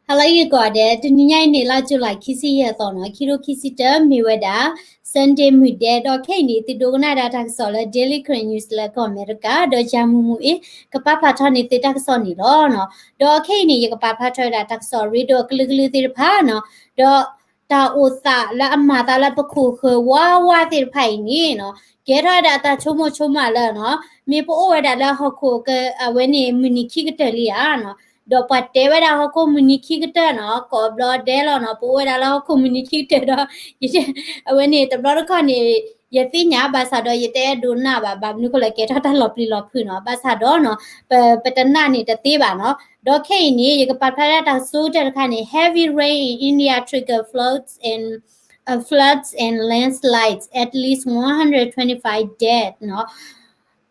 ဟါလၢအဂ့ၤကိးဂၤဒဲး, တနံၤညါအံၤန့ၣ် လါ July ခံဆံယဲၢ်သီနီၤ, ခံထိခံဆံတၢ မ့ၢ်ဝဲဒၣ် Sunday မုၢ်ဒဲး, ဒီးခဲအံၤန့ၣ် သုဒိကနၣ်ဒၣ်တၢ်ကစီၣ်လၢ Daily Karen News လၢကီၢ်အမဲရကၤ ဒီးယၤမုၢ်မုၢ်အ့ၣ် ကပာ်ဖျါထီၣ်န့ၢ်သုတၢ်ကစီၣ်န့ၣ်လီၤ. ဒီးခဲအံၤန့ၣ် ယကပာ်ဖျါထီၣ်ဝဲဒၣ်တၢ်ကစီၣ်ရ့ဒိၣ်အကလုာ်ကလုာ်သ့ၣ်တဖၣ်နီၤ, ဒီး တၢ်အိၣ်သးလၢအမၤသးလၢပခိၣ်ဃၢၤဝါဝါသ့ၣ်တဖၣ်အံၤန့ၣ်နီၤ, ကဲထီၣ်ဝဲဒၣ်တၢ်ဆိကမိၣ်ဆိကမးလၢနီၤ, မ့ၢ်ပအိၣ်ဝဲဒၣ်လၢဟီၣ်ခိၣ်အဝဲန့ၣ် မုၢ်နံၤခံကတၢၢ်လံဧါနီၤ, ဒီးပှၤတဲဝဲဒၣ်ဟီၣ်ခိၣ်မုၢ်နံၤခံကတၢၢ်နီၤ, ကိးဘျီဒဲးလီၤနီၤ, ပအိၣ်ဝဲဒၣ်လၢဟီၣ်ခိၣ်မုၢ်နံၤခံကတၢၢ်ဒီး အဝဲန့ၣ် တဘျီတခီၣ်န့ၣ် ယသ့ၣ်ညါဘၣ်ဆၣ်ဒီး ယတအဲၣ်ဒိးနၢ်ဘၣ်, ဘၣ်မနုၤဃိလဲၣ်ကဲထီၣ်တၢ်လီၤပျံၤလီၤဖုးနီၤ, ဘၣ်ဆၣ်ဒီးနီၤ, ပ ပတနာ်န့ၣ်တသ့ဘၣ်နီၤ, ဒီးခဲအံၤန့ၣ် ယကပာ်ဖျါဒၣ်တၢ်ကစီၣ်တၢ်တခါန့ၣ် Heavy rain in India trigger floods and, uh, floods and landslides, at least one hundred twenty-five dead နီၤ,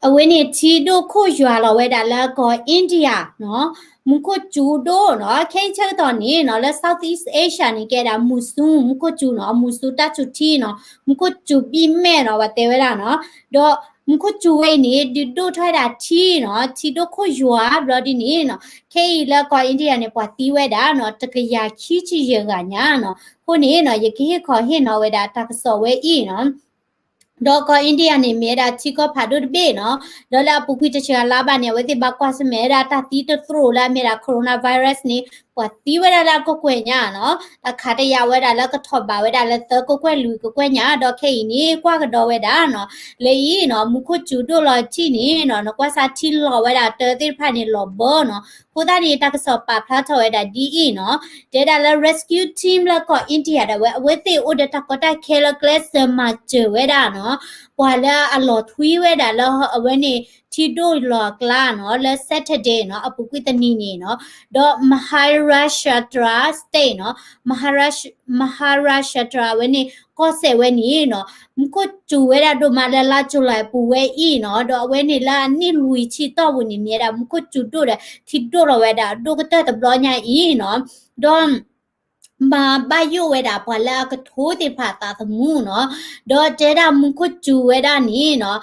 အဝဲန့ၣ်ထံဒိၣ်ခိၣ်ယွၤလီၤဝဲဒၣ်လၢကီၢ် India နီၤ, မူခိၣ်စူၤဒိၣ်နီၤ, ခဲအံၤဆၢကတီၢ်န့ၣ်နီၤ, လၢ Southeast Asia န့ၣ် ကဲဒၣ် monsoon မူခိၣ်စူၤနီၤ, မူၤစူၤတၢ်စူၤထံနီၤ, မူခိၣ်စူၤဘံၣ်မဲာ်နီၤ ပှၤတဲဝဲဒၣ်နီၤ, ဒီးမူခိၣ်စူၤဝဲအံၤန့ၣ် ဒုးဒိၣ်ထီၣ်ဝဲဒၣ်ထံနီၤ, ထံဒိၣ်ခိၣ်ယွၤဘျီဒ်န့ၣ်နီၤ, ခဲအံၤလၢကီၢ် India န့ၣ် ပှၤသံဝဲဒၣ်နီၤ တကယၤခံဆံယဲၢ်ဂၤညါနီၤ, အဃိန့ၣ်နီၤ ယကဟ့ၣ်ခီဟ့ၣ်နီၤဝဲဒၣ်တၢ်ကစီၣ်ဝဲအံၤနီၤ ဒီးကီၢ် India န့ၣ် မ့ၢ်ဝဲဒၣ်ထံကီၢ်ဖးဒိၣ်တဘ့ၣ်နီၤ, ဒီးလၢအပူၤကွံာ်တဆံဂၤလါဘၣ်န့ၣ် အဝဲသ့ၣ်ဘၣ်ကွၢ်ဆၢၣ်မဲာ်ဝဲဒၣ်တၢ်သံတသရိာ်လၢအမ့ၢ်ဒၣ် coronavirus န့ၣ် ပှၤသံဝဲဒၣ်လၢအကကွဲၢ်ညါနီၤ, တၢ်ခးတယာ်ဝဲဒၣ်လၢကထီၣ်ဘးဝဲဒၣ်လၢသၢကကွဲၢ်လွံၢ်ကကွဲၢ်ညါ, ဒီးခဲအံၤန့ၣ် ကွၢ်ကဒီးဝဲဒၣ်နီၤ, လၢအံၤနီၤ မူခိၣ်စူၤဒိၣ်လီၤထံန့ၣ်နီၤ, နကွၢ်စၢ်ထံလီၤဝဲဒၣ်တၢသ့ၣ်တဖၣ်န့ၣ်လီၤဘၢနီၤ, အဃိသတးန့ၣ် တၢ်ကစီၣ်ပာ်ဖျါထီၣ်ဝဲဒၣ်ဒ်အံၤနီၤ, တဲဒၣ်လၢ rescue team လၢကီၢ် India ဒၣ်ဝဲ အဝဲသ့ၣ်အိၣ်ဒီးတၢ်ကီတၢ်ခဲလၢကျဲစၢၤမၤစၢၤဝဲဒၣ်နီၤ, ပှၤလၢအလီၤထွံဝဲဒၣ်လၢအဝဲန့ၣ် ထံဒိၣ်လီၤအကျါနီၤ, လၢ Saturday နီၤ, အပူၤကွံာ်တနံၤန့ၣ်နီၤ, ဒီး Maharashtra State နီၤ, Maharashtra အဝဲန့ၣ် ကီၢ်စဲၣ်ဝဲန့ၣ်နီၤ, မူခိၣ်စူၤဝဲဒၣ်ဒိၣ်မးလၢလါ July အပူၤဝဲအံၤနီၤ, ဒီးအဝဲန့ၣ်လၢအနံၣ်လွံၢ်ဆံတီၢ်ပူၤန့ၣ် မ့ၢ်ဝဲဒၣ်မူခိၣ်စူၤဒိၣ်ဒီး ထံဒိၣ်လီၤဝဲဒၣ်ဒိၣ်ကတၢၢ်တဘျီညါအံၤနီၤ, ဒီး မၤဘၣ်ယိၣ်ဝဲဒၣ်ပှၤလၢအကထိသ့ၣ်တဖၣ်အသးသမူနီၤ, ဒီးတဲဒၣ်မူခိၣ်စူၤဝဲဒၣ်န့ၣ်နီၤ,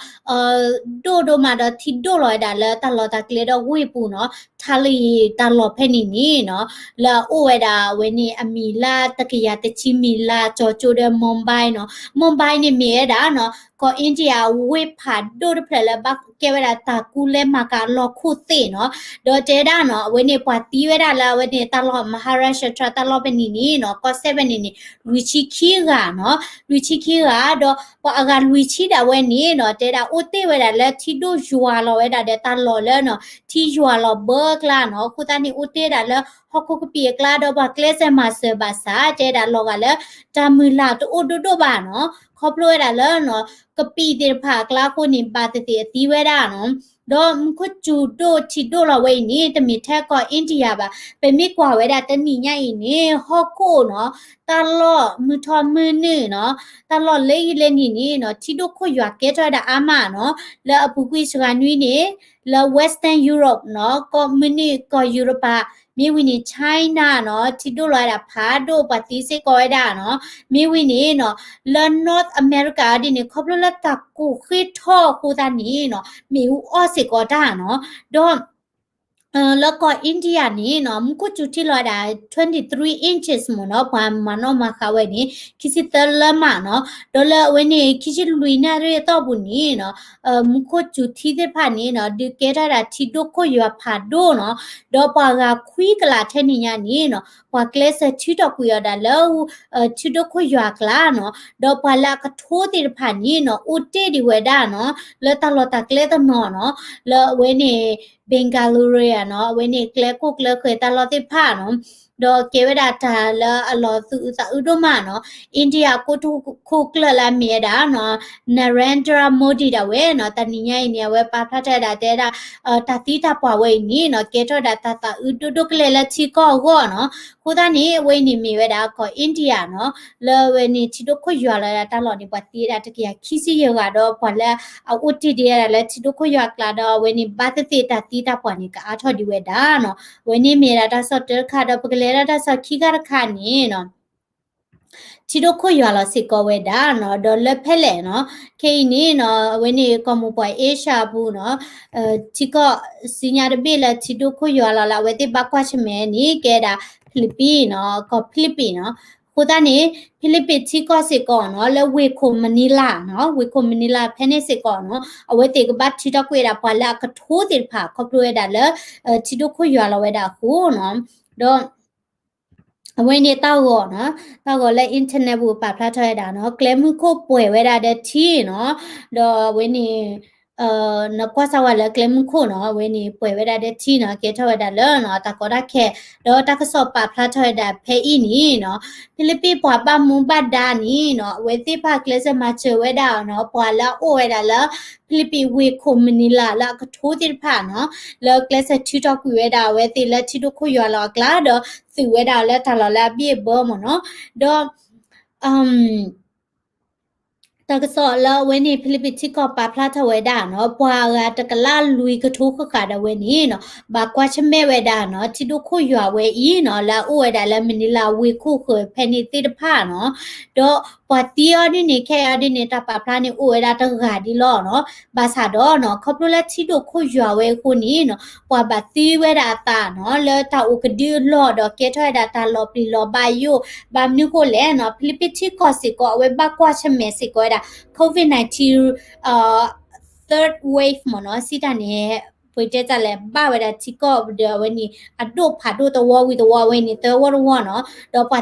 ဒိၣ်ဒိၣ်မးဒီးထံဒိၣ်လီၤဝဲဒၣ်လၢတၢ်လီၢ်တၢ်ကျဲဒီးဝ့ၢ်ပူၤနီၤ, ထါလံတၢ်လီၢ်ဖဲန့ၣ်န့ၣ်နီၤ, လၢအအိၣ်ဝဲဒၣ်အဝဲန့ၣ် အမံၤလၢတကယၤတဆံမံၤလၢကၠီၤကၠိဒီး Mumbai နီၤ, Mumbai န့ၣ်မ့ၢ်ဝဲဒၣ်နီၤ, ကီၢ် India အဝ့ၢ်ဖးဒိၣ်တဖျၢၣ်လၢဘၣ်ကဲဝဲဒၣ်တၢ်ကူလဲမၤကၤလီၢ်ခိၣ်သ့ၣ်နီၤ, ဒီးတဲဒၣ်နီၤ, အဝဲန့ၣ်ပှၤသံဝဲဒၣ်လၢအဝဲန့ၣ်တၢ်လီၢ် Maharashtra တၢ်လီၢ်ဖဲန့ၣ်န့ၣ်နီၤ, ကီၢ်စဲၣ်ဖဲန့ၣ်န့ၣ် လွံၢ်ဆံခံဂၤနီၤ, လွံၢ်ဆံခံဂၤ, ဒီးပှၤအဂၤလွံၢ်ဆံဒၣ်ဝဲန့ၣ်နီၤ, တဲဒၣ်အိၣ်တ့ၢ်ဝဲဒၣ်လၢထံဒိၣ်ယွၤလီၤဝဲဒၣ်ဒီးတၢ်လီၢ်လၢနီၤ, ထံယွၤလီၤဘၢအကျါနီၤ, အဃိသတးန့ၣ် အိၣ်တ့ၢ်ဝဲဒၣ်လၢဟီၣ်ခိၣ်ကပံာ်အကျါ ဒီးပှၤကျဲးစၢးမၤစၢၤဘၣ်ဆၣ် တဲဒၣ်လီၤဂာ်လၢ တၢ်မုၢ်လၢ်တအိၣ်ဒိၣ်ဒိၣ်ဘၣ်နီၤ, ခီဖျိဝဲဒၣ်လၢနီၤ, ကပံာ်သ့ၣ်တဖၣ်အကျါအဃိန့ၣ် ဘၣ်သ့ၣ်သ့ၣ်အသံဝဲဒၣ်နီၤ, ဒီးမူခိၣ်စူၤဒိၣ်ထံဒိၣ်လီၤဝဲအံၤန့ၣ် တမ့ၢ်ထဲကီၢ် India ဘၣ်, ပမ့ၢ်ကွၢ်ဝဲဒၣ်တနံၤညါအံၤန့ၣ် ဟီၣ်ခိၣ်နီၤ, တၢ်လီၢ်မုၢ်ထီၣ်မုၢ်နုာ်နီၤ, တၢ်လီၢ်လၢယံၤလၢနံၤန့ၣ်နီၤ, ထံဒိၣ်ခိၣ်ယွၤကဲထီၣ်ဝဲဒၣ်အါမးနီၤ, လၢအပူၤကွံာ်စှၤနွံန့ၣ် လၢ Western Europe နီၤ, ကီၢ်မုၢ်နုာ်ကီၢ်ယူရပၤ, မ့ၢ်ဝံၤန့ၣ် China နီၤ, ထံဒိၣ်လီၤဝဲဒၣ်ဖးဒိၣ် ပှၤသံစ့ၢ်ကီးဝဲဒၣ်နီၤ, မ့ၢ်ဝံၤန့ၣ်နီၤ, လၢ North America ဒ်န့ၣ် ခီဖျိလၢတၢ်ကိၢ်ဃ့ထီၣ်အဃိသတးန့ၣ်နီၤ, မ့ၣ်အူအီၣ်စ့ၢ်ကီးတၢ်နီၤ, ဒီး လၢကီၢ် India န့ၣ်နီၤ, မူခိၣ်စူၤထံလီၤဝဲဒၣ် twenty three inches မ့ၢ်နီၤ, ပှၤမၤနီၣ်မၤဃါဝဲန့ၣ် ခံဆံသၢလၢမးနီၤ, ဒီးလၢအဝဲန့ၣ် ခံဆံလွံၢ်နၣ်ရံၣ်အတီၢ်ပူၤန့ၣ်နီၤ, မူခိၣ်စူၤထံသ့ၣ်တဖၣ်န့ၣ်နီၤ, ဒုးကဲထီၣ်ဝဲဒၣ်ထံဒိၣ်ခိၣ်ယွၤဖးဒိၣ်နီၤ, ဒီးပှၤဂၤခွံကလးထဲန့ၣ်ညါန့ၣ်နီၤ, ပှၤကျဲးစၢးထုးထီၣ်ကွံာ်အီၤဒၣ်လၢ ထံဒိၣ်ခိၣ်ယွၤအကျါနီၤ, ဒီးပှၤလၢအကထိသ့ၣ်တဖၣ်န့ၣ်နီၤ, အိၣ်တ့ၢ်ဒံးဝဲဒၣ်နီၤ, လၢတၢ်လီၢ်တၢ်ကျဲတနီၤနီၤ, လၢအဝဲန့ၣ် Bengaluru နီၤ, အဝဲန့ၣ်ကျဲကိၢ်ကျဲဃဲၤတၢ်လီၢ်သ့ၣ်တဖၣ်နီၤ, ဒီးကဲဝဲဒၣ်တၢ်လၢအလီၤသူၣ်အုးသးအုးဒိၣ်မးနီၤ, India အကိတိာ်ခိၣ်ကျၢၢ်လၢအမ့ၢ်ဝဲဒၣ်နီၤ, Narendra Modi ဒၣ်ဝဲနီၤ, တနံၤညါအံၤန့ၣ် အဝဲပာ်ဖျါထီၣ်ဝဲဒၣ်တဲဒၣ် တၢ်သံတၢ်ပှၢ်ဝဲအံၤန့ၣ်နီၤ, ကဲထီၣ်ဝဲဒၣ်တၢ်သးအုးဒိၣ်ဒိၣ်ကလဲာ်လၢထံကီၢ်အဂီၢ်နီၤ, အဃိသတးန့ၣ် အဝဲအံၤန့ၣ်မ့ၢ်ဝဲဒၣ်ကီၢ် India နီၤ, လၢအဝဲန့ၣ်ထံဒိၣ်ခိၣ်ယွၤလီၤဝဲဒၣ်တၢ်လီၢ်န့ၣ် ပှၤသံဝဲဒၣ်တကယၤခံဆံယဲၢ်ဂၤဒီး ပှၤလၢအအိၣ်တ့ၢ်ဒံးဝဲဒၣ်လၢထံဒိၣ်ခိၣ်ယွၤအကျါဒီး အဝဲန့ၣ်ဘၣ်သ့ၣ်သ့ၣ်တၢ်သံတၢ်ပှၢ်န့ၣ် ကအါထီၣ်ဒံးဝဲဒၣ်နီၤ, အဝဲန့ၣ်မ့ၢ်ဝဲဒၣ်တၢ်ကစီၣ်တၢတခါဒီး ပကလဲၤဒၣ်တၢ်ကစီၣ်ခံခါတခါန့ၣ်နီၤ ထံဒိၣ်ခိၣ်ယွၤလီၤစ့ၢ်ကီးဝဲဒၣ်နီၤ, ဒီးလၢဖဲလဲၣ်နီၤ, ခဲအံၤန့ၣ်နီၤ, အဝဲန့ၣ်ကီၢ်မိၢ်ပှၢ် Asia အပူၤနီၤ, ထံကီၢ်စံညါတဘ့ၣ်လၢထံဒိၣ်ခိၣ်ယွၤလီၤလၢအဝဲသ့ၣ်ဘၣ်ကွၢ်ဆၢၣ်မဲာ်န့ၣ် ကဲဒၣ် ဖံလံးပံၣ်နီၤ, ကီၢ်ဖံလံးပံၣ်နီၤ. အဃိသတးန့ၣ် ဖံလံးပံၣ်ထံကီၢ်စ့ၢ်ကီးနီၤ လၢဝ့ၢ်ခိၣ်မနံလၤနီၤ, ဝ့ၢ်ခိၣ်မနံလၤဖဲန့ၣ်စ့ၢ်ကီးနီၤ အဝဲသ့ၣ်ကဘၣ်ထုးထီၣ်ကွံာ်ဝဲဒၣ်ပှၤလၢအကထိသ့ၣ်တဖၣ် ခီဖျိဝဲဒၣ်လၢ ထံဒိၣ်ခိၣ်ယွၤလီၤဝဲဒၣ်အဃိနီၤ. ဒီး အဝဲန့ၣ်တၢ်ဂီၤနီၤ, တၢ်ဂီၤလၢ internet ပူၤပာ်ဖျါထီၣ်ဝဲဒၣ်နီၤ, ကျဲမုၢ်ခိၣ်ပှဲၤဝဲဒၣ်ဒီးထံနီၤ, ဒီးအဝဲန့ၣ် နကွၢ်စၢ်ဝဲလၢကျဲမုၢ်ခိၣ်နီၤ, အဝဲန့ၣ်ပှဲၤဝဲဒၣ်ဒီးထံနီၤ, ကဲထီၣ်ဝဲဒၣ်လၢနီၤ တၢ်ကီတၢ်ခဲ, ဒီးတၢ်ကစီၣ်ပာ်ဖျါထီၣ်ဝဲဒၣ်ဖဲအံၤန့ၣ်နီၤ, ဖံလံးပံၣ်ပှၤဘၣ်မူဘၣ်ဒါန့ၣ်နီၤ, အဝဲသ့ၣ်တဖၣ်ကျဲးစၢးမၤစၢၤဝဲဒၣ်နီၤ, ပှၤလၢအအိၣ်ဝဲဒၣ်လၢ ဖံလံးပံၣ်ဝ့ၢ်ခိၣ်မနံလၤလၢအကထိသ့ၣ်တဖၣ်နီၤ, လၢကျဲးစၢးထုးထီၣ်ကွံာ်ဝဲဒၣ်အဝဲသ့ၣ်လၢထံဒိၣ်ခိၣ်ယွၤလီၤအကျါ, ဒီးသုးဝဲဒၣ်လၢတၢ်လီၢ်လၢအဘံၣ်အဘၢမ့ၢ်နီၤ, ဒီး တၢ်ကစီၣ်လၢအဝဲန့ၣ် ဖံလံးပံၣ်ထံကီၢ်ပာ်ဖျါထီၣ်ဝဲဒၣ်နီၤ, ပှၤအဂၤတကလးလွံၢ်ကထိဃၣ်ဃၣ်ဒီးဝဲန့ၣ်နီၤ, ဘၣ်ကွၢ်ဆၢၣ်မဲာ်ဝဲဒၣ်နီၤ, ထံဒိၣ်ခိၣ်ယွၤဝဲအံၤနီၤ, လၢအအိၣ်ဝဲဒၣ်လၢမနံလၤဝ့ၢ်ခိၣ်ဃၢၤဖဲန့ၣ်သ့ၣ်တဖၣ်နီၤ, ဒီးပှၤသံအီၤဒ်န့ၣ် ခဲအံၤဒ်န့ၣ် တၢ်ပာ်ဖျါန့ၣ်အိၣ်ဝဲဒၣ်တဂၤဒ်လီၤနီၤ, ဘၣ်ဆၣ်ဒီးနီၤ, ခီဖျိလၢထံဒိၣ်ခိၣ်ယွၤဝဲအဃိန့ၣ်နီၤ, ပှၤဘၣ်သံဝဲဒၣ်အသးနီၤ, လၢတၢ်အိၣ်ကဒုအလီၢ်ဒီးကဲထီၣ်ဝဲဒၣ်တၢ်လီၤပျံၤလီၤဘါယိၣ်, ဘၣ်မနုၤဃိလဲၣ်နီၤ, ဖံလံးပံၣ်ထံကီၢ်စ့ၢ်ကီး အဝဲဘၣ်ကွၢ်ဆၢၣ်မဲာ်စ့ၢ်ကီးဝဲဒၣ် COVID nineteen, third wave မ့ၢ်နီၤ, စံးတၢ်န့ၣ် ပတဲတၢ်လဲၣ် ဘၣ်ဝဲဒၣ်ထံကီၢ်ဒီးအဝဲန့ၣ် အဒိၣ်ဖးဒိၣ်တဝီဝံၤတဝီဝဲန့ၣ် သၢဝီတဝီနီၤ, ဒီးပှၤသံဝဲဒၣ်ဒီ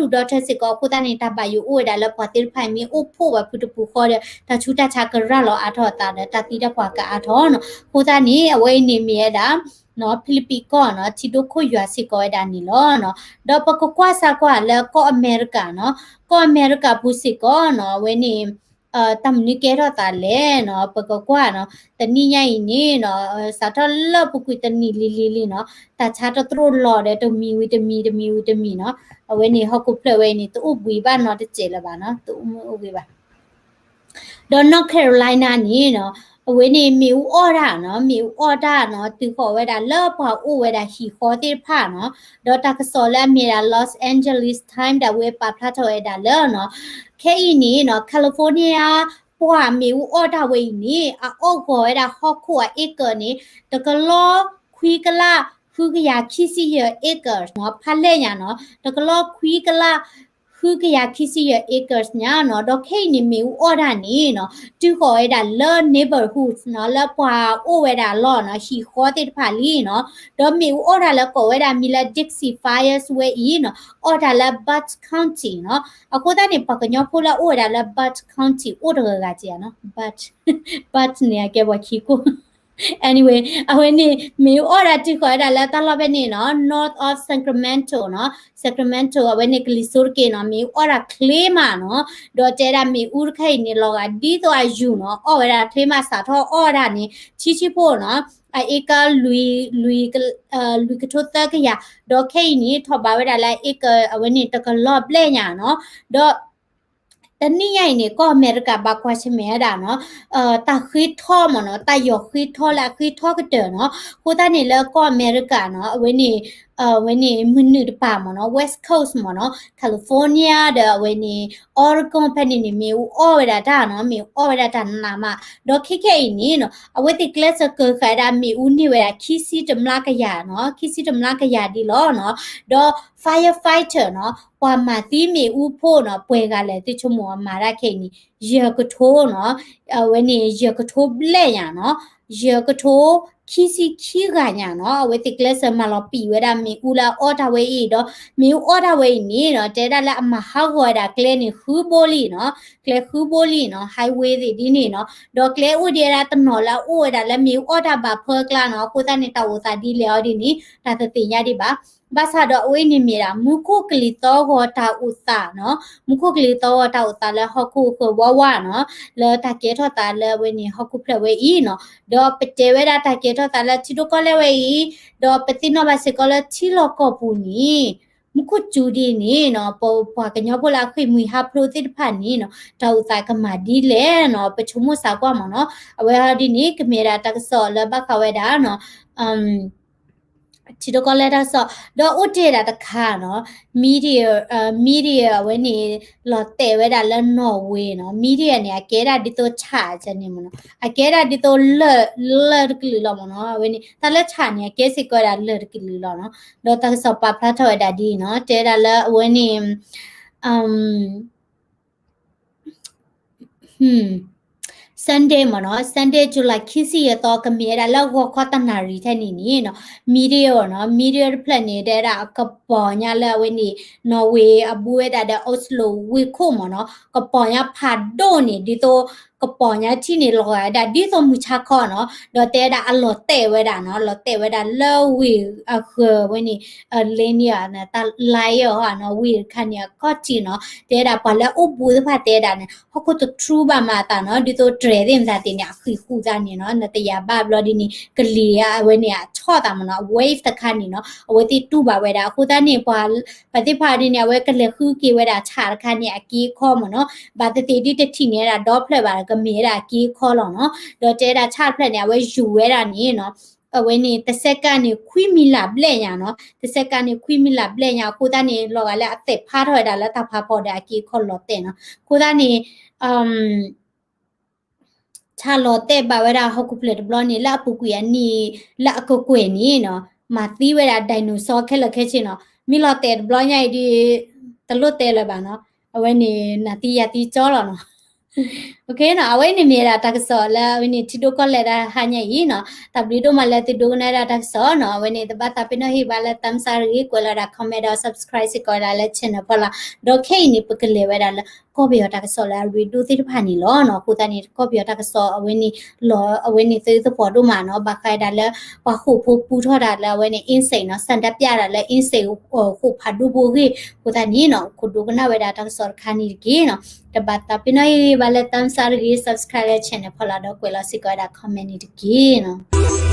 ဒူၣ်ဒီထၢစ့ၢ်ကီး, အဃိသတးန့ၣ် တၢ်ဘၣ်ယိၣ်အိၣ်ဝဲဒၣ်လၢပှၤသ့ၣ်တဖၣ်အံၤမ့ၢ်အိၣ်ဖှိၣ်ဝဲဖုတပူၤဃီဒီး တၢ်ဆူးတၢ်ဆါကရၢလီၤအါထီၣ်အသးဒီး တၢ်သံတၢ်ပှၢ်ကအါထီၣ်နီၤ, အဃိသတးန့ၣ် အဝဲအံၤန့ၣ်မ့ၢ်ဝဲဒၣ် ဖံလံးပံၣ်ကီၢ်နီၤ, ထံဒိၣ်ခိၣ်ယွၤစ့ၢ်ကီးဝဲဒၣ်န့ၣ်လီၤနီၤ, ဒီးပကကွၢ်စၢ်ကွၢ်လၢကီၢ်အမဲရကၤနီၤ, ကီၢ်အမဲရကၤပူၤစ့ၢ်ကီးနီၤ, အဝဲန့ၣ် တၢ်မနုၤကဲထီၣ်သးလဲၣ်နီၤ, ပကကွၢ်နီၤ, တနံၣ်ညါအံၤန့ၣ်နီၤ, စးထီၣ်လၢပူၤကွံာ်တနံၣ်လံလံလံနီၤ, တၢ်ဆါတသရိၣ်လီၤဒီးတမံၤဝံၤတမံၤ တမံၤဝံၤတမံၤနီၤ, အဝဲန့ၣ်ဟီၣ်ခိၣ်ဖျၢၣ်ဝဲအံၤန့ၣ် တအိၣ်ဘှံးဘၣ်နီတစဲးလၢၤဘၣ်နီၤ, တအိၣ်မ့ၢ်အိၣ်ဂ့ၤဘၣ် ဒီး North Carolina န့ၣ်နီၤ, အဝဲန့ၣ်မ့ၣ်အူအီၣ်တၢ်နီၤ, မ့ၣ်အူအီၣ်တၢ်နီၤ, တုၤဃီၤဝဲဒၣ်လၢပှၤအိၣ်ဝဲဒၣ်ဟံၣ်ဃီသ့ၣ်တဖၣ်နီၤ, ဒီးတၢ်ကစီၣ်လၢအမ့ၢ်ဒၣ် Los Angeles Times ဒၣ်ဝဲပာ်ဖျါထီၣ်ဝဲဒၣ်လၢနီၤ, ခဲအံၤန့ၣ်နီၤ, California ပှၢ်မ့ၣ်အူအီၣ်တၢ်ဝဲအံၤန့ၣ် အအီၣ်ဂီၤဝဲဒၣ်ဟီၣ်ခိၣ်အ acre န့ၣ် တကလီခွံကလးဃုကယၤခံဆံယဲၢ် acres နီၤ, ဖးလဲၢ်ညါနီၤ, တကလီခွံကလး ဃုကယၤခံဆံယဲၢ် acres ညါနီၤ, ဒီးခဲအံၤန့ၣ်မ့ၣ်အူအီၣ်တၢ်န့ၣ်နီၤ, တုၤဃီၤဝဲဒၣ်လၢ neighborhoods နီၤ, လၢပှၤအိၣ်ဝဲဒၣ်အလီၢ်နီၤ, ဟံၣ်ဃီသ့ၣ်တဖၣ်လံနီၤ, ဒီးမ့ၣ်အူအီၣ်တၢ်လၢကိးဝဲဒၣ်မံၤလၢ Dixie Fires ဝဲအံၤနီၤ, အီၣ်တၢ်လၢ Butts County နီၤ, အဃိသတးန့ၣ် ပှၤကညီဖိလၢအအိၣ်ဝဲဒၣ်လၢ Butts County အိၣ်တဂၤဂၤက့ၤနီၤ, Butts, Butts န့ၣ် အကဲပှၤခံခိၣ် Anyway, အဝဲန့ၣ် မ့ၣ်အူအီၣ်တၢ်တုၤဃီၤဝဲဒၣ်လၢတၢ်လီၢ်ဖဲန့ၣ်နီၤ, north of Sacramento နီၤ, Sacramento အဝဲန့ၣ်ကလံၤစိးတက့ၢ်နီၤ, မ့ၣ်အူအီၣ်တၢ်ချ့မးနီၤ, ဒီးတဲဒၣ်မ့ၣ်အူတခါအံၤန့ၣ် လီၤဂာ်ဒ်သိးအယူၤနီၤ, အီၣ်ဝဲဒၣ်ချ့မး စးထီၣ်အီၣ်ဝဲဒၣ်န့ၣ် ဆံဆံဖိနီၤ, အ acre လွံၢ်ကထိသၢကယၤ, ဒီးခဲအံၤန့ၣ် ထီၣ်ဘးဝဲဒၣ်လၢ acre အဝဲန့ၣ်တကလီၢ်ဘျဲၣ်ညါနီၤ, ဒီး တနံၣ်ညါအံၤန့ၣ် ကီၢ်အမဲရကၤဘၣ်ကွၢ်ဆၢၣ်မဲာ်ဝဲဒၣ်နီၤ, တၢ်ဃ့ထီမ့ၢ်နီၤ, တၢ်ယီၤဃ့ထီလၢအဃ့ထီကတၢၢ်နီၤ, အဃိသတးန့ၣ်လၢကီၢ်အမဲရကၤနီၤ, အဝဲန့ၣ် အဝဲန့ၣ်မုၢ်နုာ်တပၤမ့ၢ်နီၤ, West Coast မ့ၢ်နီၤ, California ဒီးအဝဲန့ၣ် Oregon ဖဲန့ၣ်န့ၣ် မ့ၣ်အူအီၣ်ဝဲဒၣ်တၢ်နီၤ, မ့ၣ်အူအီၣ်ဝဲဒၣ်တၢ်နးမး, ဒီးခဲခဲအံၤန့ၣ်နီၤ, အဝဲသ့ၣ်ကျဲးစၢးကၢၤဃာ်ဝဲဒၣ်မ့ၣ်အူန့ၢ်ဝဲဒၣ်ခံဆံတမျးကယၤနီၤ, ခံဆံတမျးကယၤဒ်လီၤနီၤ, ဒီး firefighter နီၤ, ပှၤမၤသံမ့ၣ်အူဖိနီၤ, ပှဲၤဂၤလဲၣ် သုဆိကမိၣ်အမၤတၢ်ခဲအံၤန့ၣ် ယဲၢ်ကထိနီၤ, အဝဲန့ၣ် ယဲၢ်ကထိဘျဲၣ်ညါနီၤ, ယဲၢ်ကထိခံဆံခံဂၤညါနီၤ, အဝဲသ့ၣ်ကျဲးစၢးမၤလီၤပံာ်ဝဲဒၣ်မ့ၣ်အူလၢအအီၣ်တၢ်ဝဲအံၤဒီး မ့ၣ်အူအီၣ်တၢ်ဝဲအံၤန့ၣ်နီၤ, တဲဒၣ်လၢအမၤဟးဂီၤဝဲဒၣ်ကျဲန့ၣ်ဃုဘိလံနီၤ, ကျဲဃုဘိလံနီၤ, highway သ့ၣ်ဒ်န့ၣ်နီၤ, ဒီးကျဲအိၣ်ဒံးဝဲဒၣ်တနီၤလၢအအိၣ်ဝဲဒၣ်လၢမ့ၣ်အူအီၣ်တၢ်ဘၣ်ဖၢကျါနီၤ, အဃိသတးန့ၣ် တၢ်အိၣ်သးဒ်လဲၣ်အီၤဒ်န့ၣ် တၢ်တသ့ၣ်ညါဒံးဘၣ်. ဘၣ်ဆၣ်ဒီးအဝဲအံၤန့ၣ်မ့ၢ်ဒၣ် မူခိၣ်ကလံၤသီဂီၤတၢ်အိၣ်သးနီၤ, မူခိၣ်ကလံၤသီဂီၤတၢ်အိၣ်သးလၢဟီၣ်ခိၣ်ဃၢၤဝါဝါနီၤ, လၢတၢ်ကဲထီၣ်သးလၢအဝဲန့ၣ် ဟီၣ်ခိၣ်ဖျၢၣ်ဝဲအံၤနီၤ, ဒီးပတဲဝဲဒၣ်တၢ်ကဲထီၣ်သးလၢထံဒိၣ်ကီၢ်လဲၢ်ဝဲအံၤ, ဒီးပသ့ၣ်နီၣ်ဘၣ်စ့ၢ်ကီးလၢထံလီၢ်ကီၢ်ပူၤန့ၣ် မူခိၣ်စူၤဒ်န့ၣ်နီၤ, ပပှၤကညီဖိလၢအဃ့ၢ်မှံဟးဖျိးသ့ၣ်တဖၣ်န့ၣ်နီၤ, တၢ်အိၣ်သးကမၤဒ်လဲၣ်နီၤ, ပဆိကမိၣ်စးကွၢ်မ့ၢ်နီၤ, အဝဲအီၤဒ်န့ၣ် ကမ့ၢ်ဒၣ်တၢ်ကစီၣ်လၢဘၣ်ဃးဝဲဒၣ်နီၤ, ထံဒိၣ်ကီၢ်လဲၢ်တၢ်ကစီၣ် ဒီးအိၣ်တ့ၢ်ဒၣ်တခါနီၤ meteor, meteor အဝဲန့ၣ် လီၤတဲာ်ဝဲဒၣ်လၢ Norway နီၤ meteor န့ၣ် အကဲဒၣ်ဒ်သိးဆၣ်အံၤန့ၣ်မ့ၢ်နီၤ အကဲဒၣ်ဒ်သိးလၢၢ်, လၢၢ်တကလုာ်လီၤမ့ၢ်နီၤ အဝဲန့ၣ် တၢ်လၢဆၣ်န့ၣ် အကဲစ့ၢ်ကီးဝဲဒၣ်လၢၢ်တကလုာ်လီၤနီၤ ဒီးတၢ်ကစီၣ်ပာ်ဖျါထီၣ်ဝဲဒၣ်ဒ်အံၤနီၤ တဲဝဲဒၣ်လၢအဝဲန့ၣ် Sunday မ့ၢ်နီၤ Sunday July ခံဆံယဲၢ်သီ ကမ့ၢ်ဝဲဒၣ်လၢဂီၤခီတနၣ်ရံၣ်ထဲန့ၣ်န့ၣ်နီၤ meteor နီၤ meteor တဖျၢၣ်န့ၣ် တဲဝဲဒၣ်ကပီၤညါလၢအဝဲန့ၣ် Norway အဘူးဝဲဒၣ်ဒီး Oslo ဝ့ၢ်ခိၣ်မ့ၢ်နီၤ ကပီၤညါဖးဒိၣ်န့ၣ် ဒ်သိး ကပီၤညါထံၣ်န့ၣ်လီၤဂာ်ဝဲဒၣ် ဒ်သိးမုၢ်ဆါခီနီၤ ဒီးတဲဝဲဒၣ်အလီၤတဲာ်ဝဲဒၣ်နီၤ လီၤတဲာ်ဝဲဒၣ်လၢဝ့ၢ်အဃၢၤဝဲန့ၣ် လ့န့ၢ်အီၤ တၢ်လါအီၤနီၤ ဝ့ၢ်တခါန့ၣ်အခီၣ်ထံးနီၤ တဲဝဲဒၣ်ပှၤလၢအိၣ်ဘူးသ့ၣ်တဖၣ်တဲဝဲဒၣ်န့ၣ် ဟီၣ်ခိၣ်တထြူဘၣ်မးအသးနီၤ ဒ်သိးတြဲၤသ့ၣ်မတၤသ့ၣ်န့ၣ် အဃံးဃူသးန့ၣ်နီၤ နတယာ်ဘၣ်ဘျီဒ်န့ၣ် ကလံၤအဝဲန့ၣ်အဆီၣ်သးမ့ၢ်နီၤ wave တခါန့ၣ်နီၤ အဝဲသ့ၣ်တူၢ်ဘၣ်ဝဲဒၣ် အဃိသတးန့ၣ် ပှၤ ပှၤသ့ၣ်တဖၣ်ဒ်န့ၣ် အဝဲကလဲၤဃုက့ၤဝဲဒၣ်ဆၣ်တခါန့ၣ် အက့အခီမ့ၢ်နီၤ ဘၣ်သ့ၣ်သ့ၣ်ဒ်တထံၣ်န့ၢ်ဝဲဒၣ်ဒီဖျၢၣ်ဘၣ် ကမ့ၢ်ဝဲဒၣ်အက့အခီလီၤနီၤ ဒီးတဲဝဲဒၣ်ဆၣ်တဖျၢၣ်န့ၣ် အဝဲယူၤဝဲဒၣ်န့ၣ်နီၤ အဝဲန့ၣ် တစဲးကၣ်န့ၣ် ခွံမံၤလၢ်ဘျဲၣ်ညါနီၤ တစဲးကၣ်န့ၣ် ခွံမံၤလၢ်ဘျဲၣ်ညါ အဃိသတးန့ၣ် လီၤဂာ်လၢအသဲးဖးထီၣ်ဝဲဒၣ်လၢတၢ်ဖးဖီဒီးအက့အခီလီၤတဲာ်နီၤ အဃိသတးန့ၣ် ဆၣ်လီၤတဲာ်ဘၣ်ဝဲဒၣ်ဟီၣ်ခိၣ်ဖျၢၣ်တဘျီန့ၣ် လၢအပူၤကွံာ်အနံၣ် လၢအကကွဲၢ်န့ၣ်နီၤ မၤသံဝဲဒၣ် dinosaur ခဲလၢာ်ခဲဆ့နီၤ မ့ၢ်လီၤတဲာ်တဘျီညါအံၤဒီး တလိၣ်တဲလၢၤဘၣ်နီၤ အဝဲန့ၣ် နၤသံယၤသံကၠီလီၤနီၤ အဝဲန့ၣ်မ့ၢ်ဝဲဒၣ် တၢ်ကစီၣ်လၢအဝဲန့ၣ် ထံဒိၣ်ကီၢ်လဲၢ်တဟါညါအံၤနီၤ တၢ်ဘျုးဒိၣ်မးလၢသုဒိကနၣ်ဝဲဒၣ်တၢ်ကစီၣ်နီၤ အဝဲန့ၣ် တဘၣ်သးပ့ၤနီၣ်ဟ့ၣ်ဘၣ်လၢ thumbs up တဂ့ၤ ကွဲးလီၤဝဲဒၣ် comment ဒီး subscribe စ့ၢ်ကီးဝဲဒၣ်လၢ channel ဖီလာ် ဒီးခဲအံၤန့ၣ် ပကလဲၤဝဲဒၣ်လၢ ကီၢ်ပယီၤတၢ်ကစီၣ်လၢအရ့ဒိၣ်သ့ၣ်တဖၣ်န့ၣ်လီၤနီၤ အဃိသတးန့ၣ် ကီၢ်ပယီၤတၢ်ကစီၣ်အဝဲန့ၣ် လီၤအဝဲန့ၣ်သုသဖှိၣ်ဒိၣ်မးနီၤ ဘၣ်ဃးဝဲဒၣ်လၢ ပှၤဃိာ်ဖိပူထီၣ်တၢ်လၢအဝဲန့ၣ် insect နီၤ ဆန္ဒပြတၢ်လၢ insect ဃိာ်ဖးဒိၣ်ဖိအဂ့ၢ် အဃိသတးန့ၣ်နီၤ ခိၣ်ဒိကနၣ်ဝဲဒၣ်တၢ်ကစီၣ်တခါန့ၣ်တက့ၢ်နီၤ တဘၣ်သးပ့ၤနီၣ်ဟ့ၣ်ဘၣ်လၢ thumbs up တဂ့ၤ subscribe လၢ channel ဖီလာ်ဒီးကွဲးလီၤစ့ၢ်ကီးဝဲဒၣ် comment န့ၣ်တက့ၢ်နီၤ